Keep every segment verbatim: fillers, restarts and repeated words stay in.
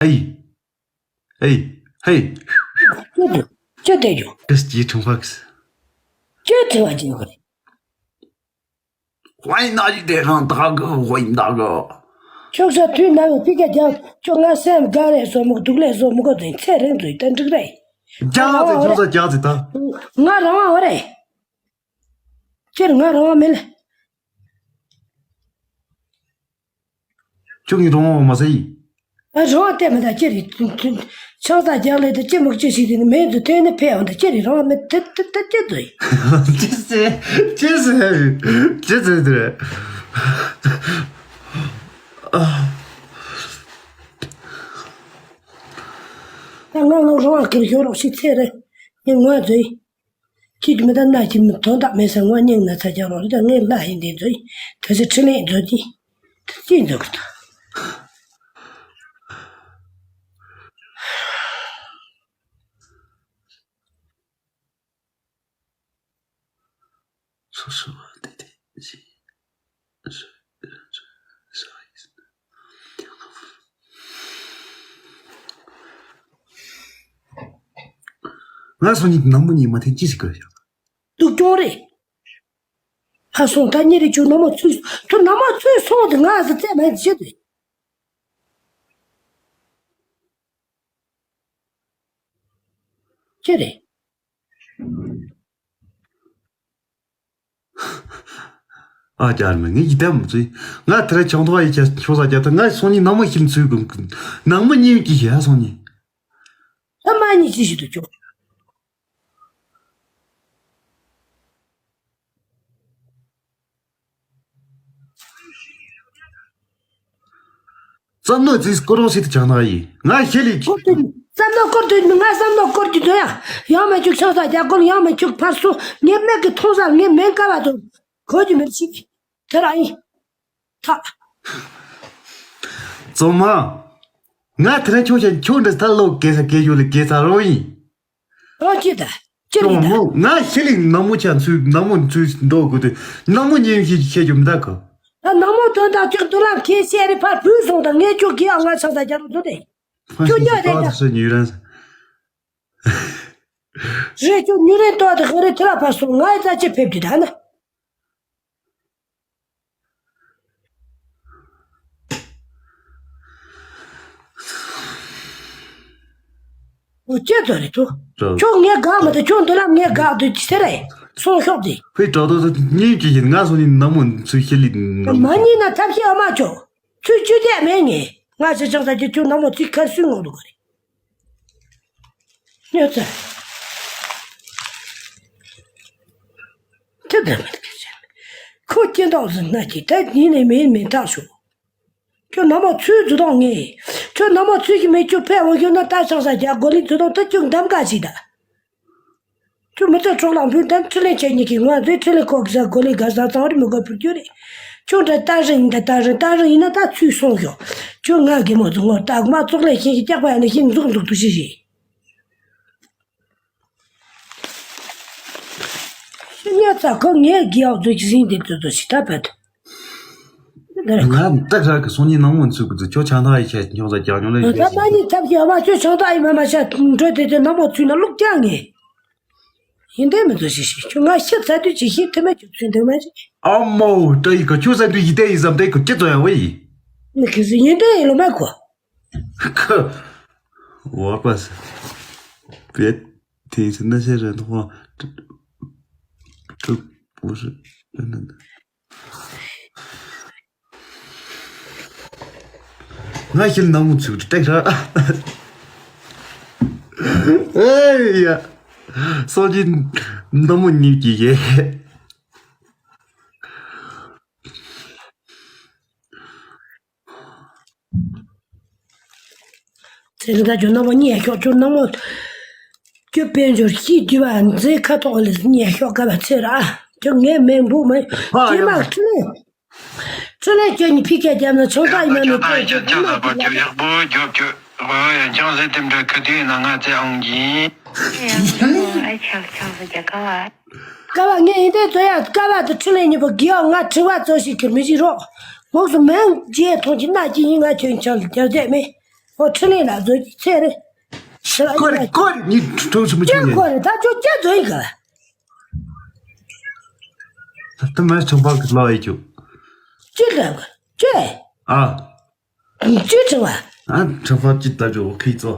ཨེ། ཨེ། ཧེ། ཅི་དེ། ཅི་དེ་རྒྱུ། ཀི་སི་ཀྱི་ཁྲུང་ཕག་གི། ཅི་དྲི་བ་ཅི་ཡོད་རེད། ཝའི་ན་ཡི་དེ་རང་ད་གི་ཝའི་ན་གི། ཁྱོད་ས་དུས་ན་བའི་ཕི་ཀ་རྒྱབ་ཁྱོད་ང་སེམས་དགའ་རེད་བཟོ་མོ་སྡུག་ལས་བཟོ་མོ་གོ་དོན་ཚེ་རིང་དུ་ད་འགྲིག་རེད། རྒྱག་ཚེ་ཁྱོད་ས་རྒྱག་ཚེ་ད། ང་རང་བ་རེད། ཁྱེད་ང་རང་བ་མིན་ལ། ཁྱོད་ཀྱིས་རང་བ་མ་ཟེར་ཡིན། ཨ་རང་བ་བལྟས་མི་ད་ཁྱེད་རེད། ཆང་ས་རྒྱག་ལས་ད་ཅི་མུག་ཅི་ཞིག་དེ་ནི་མེད་དུ་ཐོན་ནི་ཕེ་འོང་ད་ཁྱེད་རེད་རང་བ་མེད་དེ་དེ་དེ་ཅི་ཟེར། ཅི་ཟེར་ཅི་ཟེར་དེ་རེད། ད་ང་ང་རང་བ་ཁྱེད་ཤོར་རོགས་ཤིག་ཚེ་རེད། ངས་ངོ་ཚོས། ཁྱེད་ཀྱི་མི་ད་ན་ཁྱེད་མི་དོན་དག་མེད་ས་ངོ་སྙིང་ན་ཚ་རྒྱག་རོགས་རེད་ད་ངས་ལ་ཡིན་དེ་ཚོས་ད་ཚེ་ཁྲི་ལེན་མཛོད་ཀྱི་ད་ཅི་མཛོད་གི་ད། སོ་སོ་བ་དེ་དེ་ཞིག་ང་སོང་ཉིད་ནང་མི་ཉིད་མ་ཐེན་ཅི་ཞིག་དགོས་ཡོད། སྡུག་གྱོང་རེད། ཕ་སོང་ད་ཉེ་རེ་ཁྱོད་ནང་མ་ཚུད་ཁྱོད་ནང་མ་ཚུད་སོང་དེ་ང་ཟི་རྩེ་མེད་ཅི་དེ། ཅི་རེད། ཨ་ཅར་མི་ངས་ཡི་དམ་མི་ཚུལ། ང་དེ་ར་ཆང་ཐོག་ཡི་ཆ་ཆོ་ས་རྒྱབ་ད་ང་སོང་ཉིད་ནང་མ་ཤིམ་ཚུལ་གི་ནང་མ་ཉིད་ཀྱི་ཞེ་སོང་ཉིད། ད་མ་ཉིད་ཅི་ཞིག་ཏུ་ཆོག་བསམ་མནོ་རྩིས་སྐོར་རོགས་ཞིག་ཏུ་བྱང་ན་ཡིན་ང་ཤེས་ལེགས། སྐོར་དུ་བསམ་མནོ་སྐོར་དུ་ང་བསམ་མནོ་སྐོར་གྱི་དོན་ཡང་ཡང་མ་བཅུག་ཆང་ས་རྒྱ་སྐོར་ཡང་མ་བཅུག་ཕར་སུ་ངས་མིག་གི་མཐོང་ས་ངས་མེད་ཀ་བ་དང་གོ་རྒྱུ་མེད་ཞིག་དེ་རང་ཡིན། ཐག་རྩོམ་མ། ང་དེ་རིང་ཁྱོད་ཤ་ཁྱོད་འདྲ་ཐ་ལོ་གེ་ས་གེ་ཡོད་ལ་གེ་ས་རོ་ཡིན། ཨོ་ཅི་ད། ཅི་རེད་ད། ང་ཤི་ལིག་ནག་མོ་ཆ་ཚུལ་ནག་མོ་ཚུལ་འགྲོ་དགོས་དུས་ནག་མོ་ཉིན་ཤི་ཤེས་རྒྱུ་མི་ད་གོ། ད་ནག་མོ་དོན་དག་ཅིག་འདུག་ལ་ཁྱེད་བཤད་རེ་ཕར་བུད་སོང་ད་ངས་ཁྱོད་གི་ཨ་ང་ཆང་ས་རྒྱག་རོགས་འདུག་དེ། ཁྱོད་ཉོ་རེད་ད། ཉུ་རན། རེད་ཁྱོད་ཉུ་རན་ཏོ་དེ་ཧ་རེ་དེ་ལ་ཕར་སོང་ང་ཡི་ད་ཅི་ཕེབས་དེ་ད་ན། འོ་ཅི་ཚོ་རེད་དོ། ཁྱོད་ངས་དགའ་མ་ད་ཁྱོད་འདི་ལ་ངས་དགའ་འདུག་ཅི་ཟེར་རེད་སོང་ཤོག་དེ། ཧེ་དྲག་དོ་དོ་གཉིས་ཀྱི་ཡིན་ང་སོང་ནི་ནམ་མོ་ཚུལ་ཤེས་ལི་ནམ་མ་མོ་གཉིས་ན་ཐབས་ཤེས་ཨ་མ་ཁྱོད་ཚུལ་བཅུ་བརྒྱད་མེད་ངས་ང་ཞེ་ཆང་ས་ཀྱི་ཁྱོད་ནམ་མོ་ཚུལ་ཁ་སུས་ངོ་འདུག་ག་རེད། ཉོ་ཚ། དེ་ལྟར་མི་འདུག་ཟེར། ཁོ་སྐྱེ་མདོག་ཟིན་ན་ཅི་ད་ཡིན་ནས་མིན་མིན་ཐག་ཆོད། ཁྱོད་ནམ་མོ་ཚུལ་འཛུལ་དང་ངེས། ཁྱོད་ནམ་མོ་ཚུལ་གྱི་མི་ཁྱོད་ཕེ་འོང་ཁྱོད་ན་ད་ཆང་ས་རྒྱ་གོ་ལི་འཛུལ་དང་ད་ཁྱོད་འདམ་ག་ཞིག་ད། ཁྱོད་མི་ཚེ་འཕྲོག་ལང་བུན་ད་འཕྲི་ལེན་བྱེད་ཉིད་ཀྱི་ངོ་ཚོས་འཕྲི་ལེན་ཁོག་གི་ས་གོ་ལི་ག་ས་ཚང་རི་མི་དགོས་ཕུར་རྒྱུ་རེད། ཁྱོད་འདྲ་ད་རིང་ད་ད་རིང་ད་རིང་ཡིན་ན་ད་ཚུལ་སོང་ཤོག་ཁྱོད་ང་གི་མོ་ཚོ་ངོ་ལྟ་མ་ཙོག་ལས་ཤིང་ཞིག་སྐྱག་པ་ཡ་ལས་ཤིང་འཛུགས་འཛུགས་དུ་ཤི་ཤི། ཤི་ཉལ་ཚ་ཁོ་ངའི་དགེ་ཡག་ཚོ་ཞིག་ཟིན་ཏེ་ཚོ་ཚོ་ཞིག་ད་བད། ང་ཏག་རག་གི་སོང་ཉིན་ནང་མོ་ཚུགས་གི་ཁྱོད་ཆང་ཐག་ཡི་ཆད་ཉོག་ས་ཀྱང་ཉོག་ལ་ད་ཡོད་མ་ཉིད་ཐབས་ཀྱི་ཨ་མ་ཁྱོད་ཆང་ཐག་ཡི་མ་མ་ཤ་འགྲོ་དེ་དེ་ནང་མོ་ཚུགས་ན་ལུག་ཀྱང་ངེས། ཡིན་དེ་མི་ཚོ་ཞིག་ཞིག་ཁྱོད་ང་ཤི་ཚ་དུས་ཅིག་ཤི་ཐུ་མེད་ཁྱོད་ཚུན་དུ་མ་ཞིག་ཨ་མའོ་ཏྲ་ཡི་ག་ཁྱོད་ས་དུས་ཡི་ཏའི་ཡི་ཟམ་ཏའི་ག་ཅི་ཚོ་ཡ་བ་ཡི། ནི་ཁི་སི་ཡིན་དེ་ཡི་ལོ་མ་གོ། ཁ། བར་པ་ས། བེད། དེ་ཚོ་ན་ཤེས་རེད་འདུག་ཧོ། ཀྲུག་པོ་ཧྲི། ང་ཤིལ་ནང་མོ་ཚུགས་ཏེ་ཏེག་ར། ཨེ་ཡ། སོ་ཇི་འདི་མོ་གཉིས་ཀྱི་ཡེ། ཚེ་རིང་ད་ཁྱོད་ནག་པོ་གཉིད་ཤོག་ཁྱོད་ནག་མོ། ཁྱོད་དཔལ་འབྱོར་ཤི་རྒྱུ་བ་མཛེས་ཁ་ཐོག་ལ་གཉིད་ཤོག་ག་བ་ཚེ་ར། ཁྱོད་ངའི་མེ་འབུ་མ་ཨ་ཁྱེད་ཡ། མ་ཁྲི་ལེན། ཁྲི་ལེན་ཁྱོད་གཉིས་ཕི་ཁ་རྒྱབ་ན་ཆང་ས་ཡིན་ན་མི་ཁྱོད་ཁྱོད་ཁྱོད་ཁྱོད་ཁྱོད་ཁྱོད་ཡག་པོ་རྒྱོབ་ཁྱོད་ཨོ་ཡ་ཅང་ཟེར་དེ་འདྲ་ཁ་དུས་ན་ང་ཚེ་ཨང་གིན། ཨ་ཆག་ཆག་ཟེར་རྒྱ་ག་བ། ཀ་བ་ངས་ཡིན་དེ་ཚོ་ཡ་ཀ་བ་དེ་ཁྲི་ལེན་གཉིས་པོ་གི་ཨོ་ང་ཁྲི་བ་ཚོ་ཞིག་གི་མི་ཞིག་རོགས། ངོགས་སུ་མེང་རྗེས་མཐོང་གི་ན་ཅི་ཡིན་ང་ཁྱོད་ཆང་ལ་རྒྱ་རྫས་མེད། ཨོ་ཁྲི་ལེན་ལ་བཟོ་རྒྱུ་ཚེ་རེད། ཁོ་རེ་ཁོ་རེ་ནི་ཁྲོམ་ཆེན་མོ་ཅི་ཁྱོད་ཁོ་རེ་ད་ཁྱོད་ཅི་བཟོ་ཡི་ག་ད་མ་ཆུང་པ་གི་ལོ་ཡི་ཁྱོད། ཅི་འདྲ་གི་ཅི། ཨ། ཅི་ཆུང་བ། ཨ་ཆུང་པ་ཅི་ལྟ་ཅོ་ཁི་ཙོ།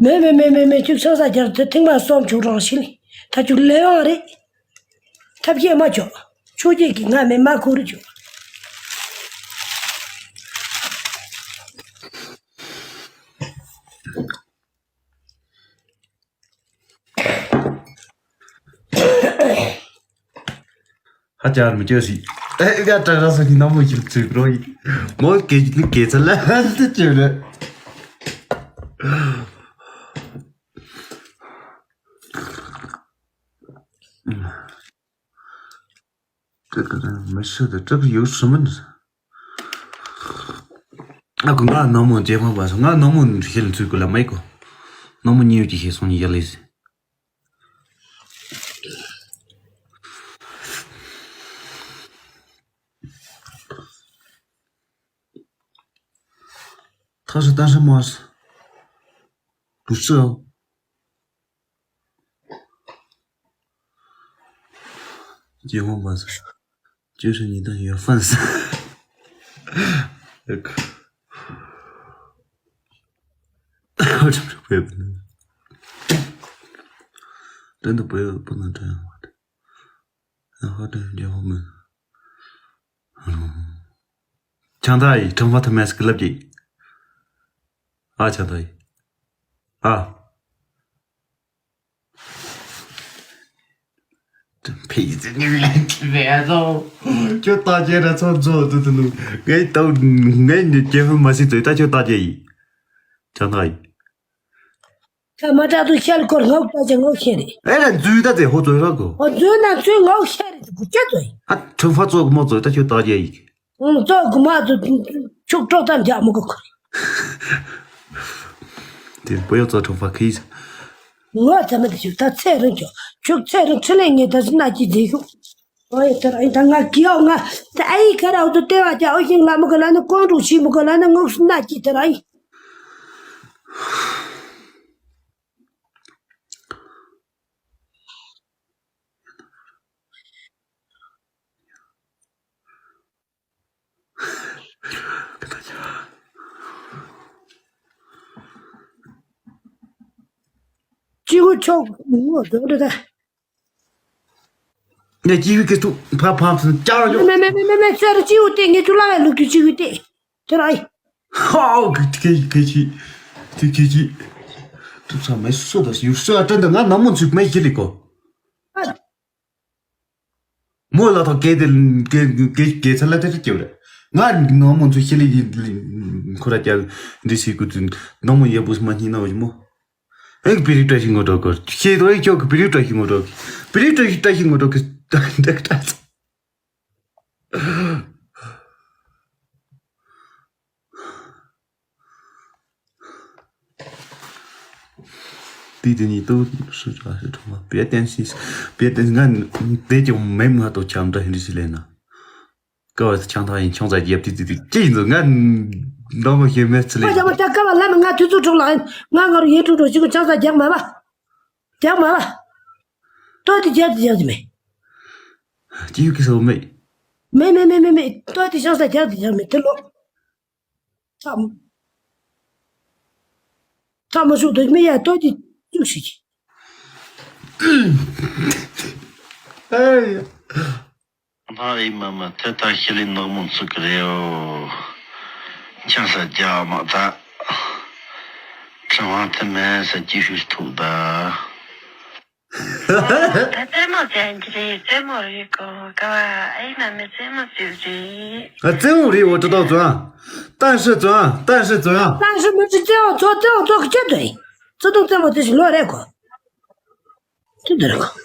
མེ་མེ་མེ་མེ་མེ་ཁྱོད་ཆང་ས་རྒྱག་དེ་ཐེངས་མ་གསུམ་བྱུང་རང་ཤི་ལི་ད་ཁྱོད་ལས་དབང་རེད། ཐབས་ཤེས་མ་བྱོ། ཆོས་རྒྱལ་གྱི་ང་མེ་མ་ཁོ་རུ་བྱོ། ཧ་ཅང་མི་སྐྱོ་ཞིག་ཨེ་ཀ་ཀྲག་ཀྲག་སོགས་ཀྱི་སྣང་མོ་ཞིག་ཚུད་འགྲོ་ཡི། མོ་སྐད་ཀྱི་སྐད་ཚ་ལ་ཧ་ཏི་ཅོ་རེད། ཀྲི་ཀྲི་མི་ཤི་དེ་ཀྲི་ཀྲི་ཡོད་སྲིད་མིན། ཨ་ཁུ་ང་ནག་མོ་རྗེས་མ་བ་སོང་ང་ནག་མོ་ཤེས་ལ་ཚུད་དགོས་ལ་མེད་གོ། ནག་མོ་ཉིད་ཀྱི་ཤེས་སོང་ཡ་ལེ་ཟེ། ཐག་ཤི་ཏང་ཤི་མོ་སི། བུ་སི། རྗེས་མ་བ་སོང་། བཅུ་ཧྲི་ཉི་ད་ཡོད་ཧྥན་སི། ཏན་ཏན་བོད་ཡོད་པ་ན་དྲན་ཡོང་བ་དེ། ཧ་ཏན་རྒྱལ་བ་མིན། ཆང་ཐག་ཡིས་ཁྲང་ཧྥ་ཐ་མལ་སི་ཀི་ལབ་ཀྱིས། ཨ་ཆང་ཐག་ཡིས། ཨ། ཕེ་ཟི་ནི་མེད་ཀི་རེད་ཨ་ཚོ། ཁྱོད་ལྟ་ཅེ་ར་ཚོ་ཚོ་དུ་དུ་ནུ། ངའི་ཏའུ་ངའི་ནི་རྒྱལ་བུ་མ་སྲིད་ཚོས་ད་ཁྱོད་ལྟ་ཅེ་ཡིས། ཆང་ཐག་ཡིས། ཁ་མ་དྲག་ཏུ་ཤར་སྐོར་ངོགས་ལྟ་ཅེ་ངོགས་ཤེ་རེད། ཨེ་ར་འཛུལ་ད་ཚེ་ཧོ་ཚོས་ར་གོ། ཨོ་འཛུལ་ན་ཚོས་ངོགས་ཤེ་རེད་དུ་གུ་ཅེ་ཚོས། ཨ་ཁྲང་ཧྥ་ཚོ་གི་མོ་ཚོས་ད་ཁྱོད་ལྟ་ཅེ་ཡིས། ཨང་། ཙོག་གི་མ་ཙོ་ཆུག་ཀྲོག་ཙམ་རྒྱག་མི་དགོས་ཁུར། དེ་བོད་ཡོ་ཙོ་ཁྲོང་ཧྥ་ཁི། ངོ་ཙམ་མི་དེ་ཞུགས་ད་ཚེ་རིང་ཆོག་ཆུག་ཚེ་རིང་ཁྲི་ལེན་ངེས་ད་སུ་ན་ཅི་མཛེས་ཤོག་ཨོ་ཡེ་དེ་ར་ཨིན་ད་ང་གི་ཨོ་ང་ད་ཨ་ཡི་ཁ་ར་ཨོ་ཏོ་ལྟེ་བ་ཀྱ་ཨོ་ཤིང་ལ་མི་གོ་ལ་ནི་ཀོང་ཀྲུག་ཤི་མི་གོ་ལ་ནི་ངོགས་སུ་ན་ཅི་དེ་ར་ཨིན། ཅི་གུ་ཆོག་ངོ་དོ་འདྲ་ད། ངས་ཅི་གུ་ཀི་ཏུ་ཕ་ཕམ་སུ་ཅར་ཡོད། མེ་མེ་མེ་མེ་མེ་ཚེ་རུ་ཅི་གུ་ཏེ་ངེ་ཚུ་ལ་ལུག་ཅི་གུ་ཏེ་དེ་ར་ཨི། ཧའོ་ཁེ་ཁེ་ཁེ་ཅི་ཏི་ཁེ་ཅི་ཏུ་ཚ་མེ་སོ་དོ་ཡུ་སོ་ཨ་ཏན་ད་ང་ནམ་མོ་ཚུགས་མེ་ཁེ་ལི་གོ། མོ་ལ་ཐོག་སྐད་དེ་སྐད་སྐད་སྐད་ཚ་ལ་དེ་སྐྱེ་བ་རེད། ང་ནང་མོ་ཚོ་ཤི་ལི་ཁོ་ར་ཀྱ་འདི་སི་ཀུ་ཚུ་ནང་མོ་ཡེ་བུ་སྨ་ཉི་ན་བ་མོ། ཨེ་པི་རི་བཀྲ་ཤིས་ངོ་སྤྲོད་གོ་ཤེས་དོ། ཨེ་ཁྱོད་ཀྱི་པི་རི་བཀྲ་ཤིས་ངོ་སྤྲོད་གི་པི་རི་བཀྲ་ཤིས་བཀྲ་ཤིས་ངོ་སྤྲོད་གི་འདེགས་ཀྲ་ཚ། དེ་དེ་ཉིད་དུ་སུ་ཅག་ཞིག་ཁྲོ་བ་བེ་ཏན་ཤིས་བེ་ཏན་ང་དེ་ཀྱང་མེ་མ་ཏོ་ཁྱམ་འདྲ་ཧིན་རི་ཤི་ལེ་ན། ཀ་བ་ཆང་ཐང་ཡིན་ཆང་ས་རྒྱབ་དུས་དུས་དུས་ཅི་ཡིན་ཚོ་ང་འདང་མ་ཤེས་མེད་ཚི་ལེ། ཨ་ཡ་མ་ད་ཀ་བ་ལ་མ་ང་དུས་ཚོད་འགྲོ་ལ་ང་ང་རུ་ཡེ་འགྲོ་འགྲོ་ཞིག་ཆང་ས་རྒྱག་མ་བ་རྒྱག་མ་བ། ཏོ་དེ་རྒྱག་དེ་རྒྱག་དེ་མེད། ཅི་ཡོད་ཀི་སོ་མེད། མེད་མེད་མེད་མེད་མེད་ཏོ་དེ་ཆང་ས་རྒྱག་དེ་རྒྱག་མེད་དེ་ལོ། ཚམ། ཚམ་མ་ཤུགས་དོད་མི་ཡ་ལྟོས་ཀྱི་བཅུག་ཤིག་ཨེ་ཡ། ཨ་ཡི་མ་མ་ཐེ་ཐ་ཤི་ལི་ནག་མོ་ཚུགས་ཀྱི་རེད་ཨོ། ཆང་ས་རྒྱག་མ་ད། ཁྲི་མ་ཐེ་མེད་ས་ཅི་ཤུ་ཐུག་ད། ད་རྩེད་མོ་ཅན་གྱི་རེད། རྩེད་མོ་རེད་གོ། ཀ་བ་ཨེ་ན་མི་རྩེད་མོ་བྱེད་རེད། ཨ་རྩེད་མོ་རེད་འོ། ཏྲི་ཏོག་ཙོ་ཨ། ཏན་ཧྲི་ཙོ་ཨ། ཏན་ཧྲི་ཙོ་ཨ། ཏན་ཧྲི་མི་རྩེད་མོ་ཙོ་རྩེད་མོ་ཙོ་གི་ཅི་འདུག་ཨེ། ཙི་ཏུང་རྩེད་མོ་དེ་ཞིག་ལོ་རེད་གོ། ཅི་འདུག་རེད་གོ།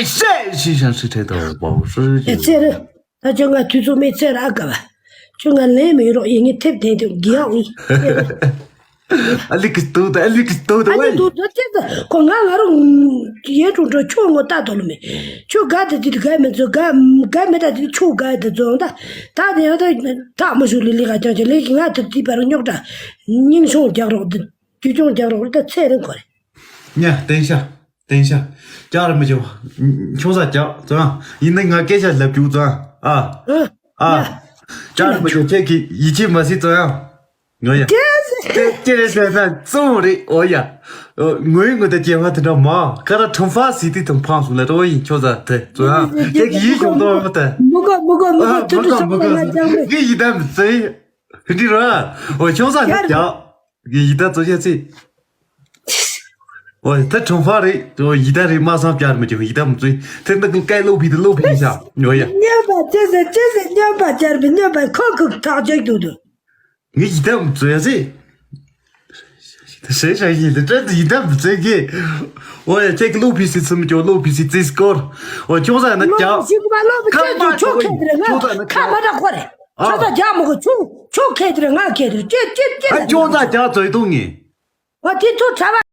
ཤེས་ཤེས་ཤང་ཧྲི་ཁྲེ་དོ་བའོ་ཧྲི་ཨེ་ཅི། ཚེ་རིང་། ད་ཁྱོད་ང་དུས་ཚོད་མེད་ཚེ་ར་ཨ་དགའ་བ། ཁྱོད་ང་ལན་མི་རོགས་ཡིན་ངས་ཐེབས་ལྡན་དུ་དགེ་ཨ་ཨི། ཨ་ལི་ཀི་སྟོད་དུ་ཨ་ལི་ཀི་སྟོད་དུ་ཨ་ལི་ཝའི། སྟོད་དུ་ཅི་ཙི་ཁོ་ང་ང་རུ་ཡེ་ཀྲུང་ཀྲོ་ཁྱོད་ངོ་ལྟ་དོ་ལོ་མེད། ཁྱོད་དགའ་དེ་དེ་དགའ་མེད་ཚོ་དགའ་དགའ་མེད་ད་དེ་ཁྱོད་དགའ་དེ་ཚོ་ད་ད་དེ་ཡང་ད་ཐག་མི་ཤུ་ལི་ལི་ག་ཅང་ཅི་ལི་ང་དེ་དེ་པར་རྙོག་དྲ་སྙིང་ཆུང་རྒྱག་རོགས་དེ་དུས་ཆུང་རྒྱག་རོགས་ད་ཚེ་རིང་ཁོ་རེད། ཉ་བསྟན་ཤ། བསྟན་ཤ། ཅག་རི་མི་ཆོ། ཁྱོད་ས་ཅག་ཙང་ཡིན་ན་ང་སྐད་ཆ་ལབ་རྒྱུ་ཙང་ཨ། ཨ། ཨ། ཡ། ཅག་རི་མི་ཆོ་ཁྱེད་ཀྱི་ཡིད་ཆེས་མ་སྲིད་ཙང་ཡང་། ངོ་ཡ། ཀྱེ། ཀྱེ་ཀྱེ་རེ་ཟེར་ན་བཙོང་རེད་ཨོ་ཡ། ངོས་ངོས་ད་སྐྱེ་བ་དེ་འདྲ་མ་ཁ་ར་ཁྲོམ་ཧྥ་སི་ཏི་དང་ཕང་སོང་ལ་རོ་ཡིན་ཁྱོད་ས་དེ་ཙང་ཡང་ཁྱེད་ཀྱི་ཡིད་ཤོང་དོ་མ་དེ། མི་གོ་མི་གོ་མི་གོ་ཐུབ་ཐུབ་སོང་ལ་ཅང་མེད། ངའི་ཡིད་ད་མི་ཚེ། འདི་ར། ཨོ་ཁྱོད་ས་ཡ། ཡ། ཡི་ད་ཙོ་ཤ་ཚི། ཨོ་ད་ཁྲོམ་ཧྥ་རེད། ཨོ་ཡི་ད་རེད་མ་སང་བྱར་མི་ཅིག་ཡི་ད་མི་ཙོ་ཐེ་ན་ཀི་ཀའི་ལོ་བི་ད་ལོ་བི་ཤ། ཨོ་ཡ། སྨྱོན་པ་ཅི་ཟེར་ཅི་ཟེར་སྨྱོན་པ་བྱར་མི་སྨྱོན་པ་ཁོ་ཁུག་ཐག་ཅིག་འདུག་འདུག་ངི་ཡི་ད་མི་ཙོ་ཡ་ཚི། ཞེས་ཞག་ཡིན་དེ་ཏྲན་དུ་ཡི་ད་མི་ཙོ་གི། ཨོ་ཡ་ཁྱེད་ཀྱི་ལོ་བི་སི་ཚི་མི་ཅོ་ལོ་བི་སི་ཙི་སྐོར། ཨོ་ཁྱོད་ས་ན་ཀྱ། ལོ་བི་སི་ཀ་ལོ་བི་ཁ་ཙི་མ་ཁྱོད་ཁྱོད་ཁེ་དེ་རེད་ང་ཁ་མ་ད་ཁོ་རེད། ཁྱོད་ད་རྒྱ་མོ་གི་ཆུ་ཆུ་ཁེ་དེ་རེད་ང་ཁེ་དེ་རེད་ཅེ་ཅེ་ཅེ། ཨ་ཁྱོད་ད་རྒྱ་ཙོ་ཡི་ཏུ་ངི། ཨ་དེ་ཐུ་ཁྲ་བ།